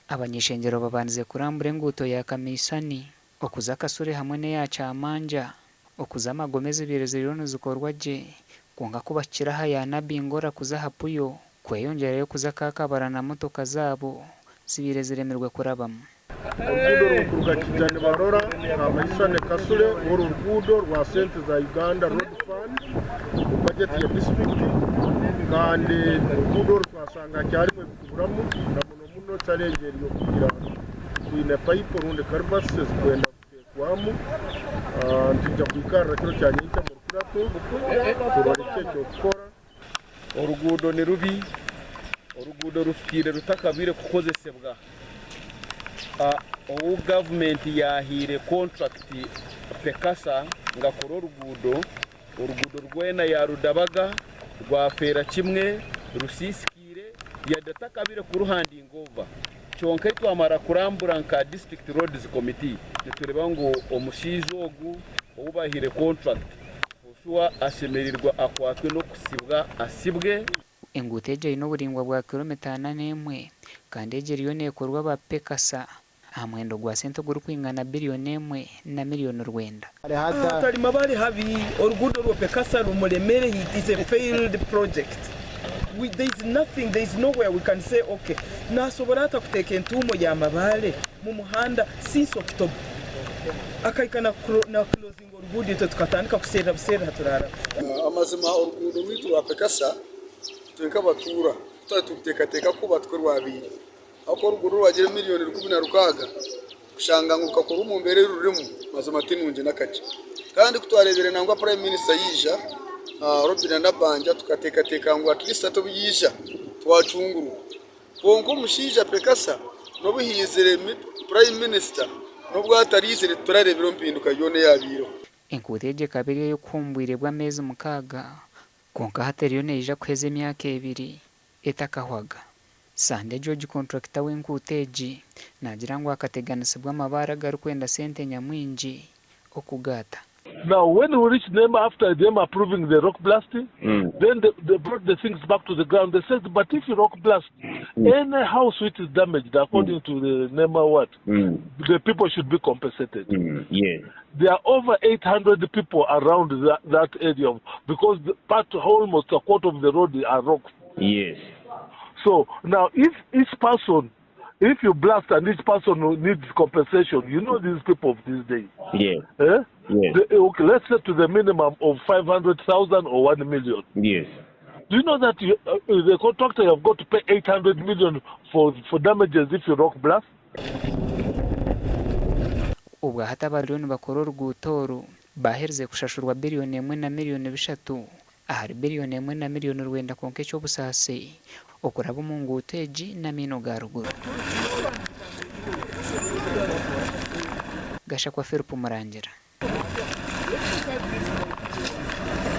Abany'ishengyero babandize kurambura enguuto ya Kamiisani okuza Kasure hamwe n'eya Kyamanja okuza Magoma ezibaire ziriyo nizikorwa gye kwonka kubahikire aha ya Nabingora kuza aha Puyo kweyongyerayo kuza Kakabara na motoka zaabo zibaire ziremirwe kurabamu. Oruguudo orurikuruga Kijani-Barora, Kamaisane, Kasule oru ruguudo rwa sente za Uganda Road Fund omu bajeti ya disiturikiti kandi oruguudo oru twashanga hakyarimu ebikuburamu na muno muno challenge eri y'okugira twine payipu orundi karivasi ezirikwenda kuteekwamu. Nitwija kwikarra kiro kya nyenkya omu rukurato turore kiki eky'okukora. Oruguudo ni rubi, oruguudo rufukiire rutakabaire kukozesebwa. Ou gavumenti yaahaire kontrakiti PECASA ngu akore oruguudo, oruguudo rwena yaarudabaga rwafeera kimwe rusiisikaire yadde atakabaire kuruhandinga ova. Kyonka ei twamara kurambura nka District Roads Committee nitureeba ngu omushaija ogu ou bahaire kontrakiti, Yoshua ashemererwa akwatwe n'okusibwa asibwe. Enguuto egi eine oburaingwa bwa kiromita ana n'emwe kandi egi eriyo neekorwa aba PECASA aha muhendo gwa sente ogurikwingana biriyoni emwe na miriyoni rwenda. Ahatari mabare habi, oruguudo rwa PECASA rumuremere, it is a failed project. We, there is nothing, there is nowhere we can say ok, nasobora ata kuteeka entuumo ya mabare mu muhanda since October akahika na closinga Oruguudo itwe tukatandika kuserra buserra turaraba. Amazima oruguudo rwaitu rwa Pekasa itwe nk'abatuura tutari turikuteekateeka kuba tikwo rwabaire ahabw'okuba oruguudo orwagira emiliyoni 16 kushanga ngu rukakorwa omu mbeera ei rurimu mazima ti nungi n'akakye. Kandi ku twareebire nangwa Prime Minister yaija Robinah Nabbanja tukateekateeka ngu at least hati obu yaija twacungurwa. Kwonka omushaija Pekasa n'obu haizire Prime Minister n'obu ataraizire titurareebire mpinduka yoona eyabaireho. Enkuuto egi ekaba eri ey'okuha omu bwire bw'ameezi mukaaga, kwonka hati eriyo neija kuheza emyaka ebiri etakahwaga. Sande George kontrakita w'enkuuto egi naagira ngu akateganisibwa amabaare agarikwenda sente nyamwingi okugaata. Now when we reached Nema after them approving the rock blasting, then they, they brought the things back to the ground. They said, but if you rock blast, any house which is damaged according to the Nema what, the people should be compensated. Yes. There are over 800 people around that, that area because the part, almost a quarter of the road are rocks. Yes. So now if each person, if you blast and each person needs compensation, you know these people of these days. Yes. Eh? Yes. The, okay, let's say to the minimum of 500,000 or 1 million. Yes. Do you know that you, the contractor you have got to pay 800 million for, for damages if you rock blast? Obwa hati abariyo nibakora oruguuto oru baaherize kushashurwa biriyoni emwe na miriyoni bishatu ahari biriyoni emwe na miriyoni rwenda kwonka eky'obusaasi okuraba omu nguuto egi n'amaino ga ruguru. Gashakwa Philip Murangira.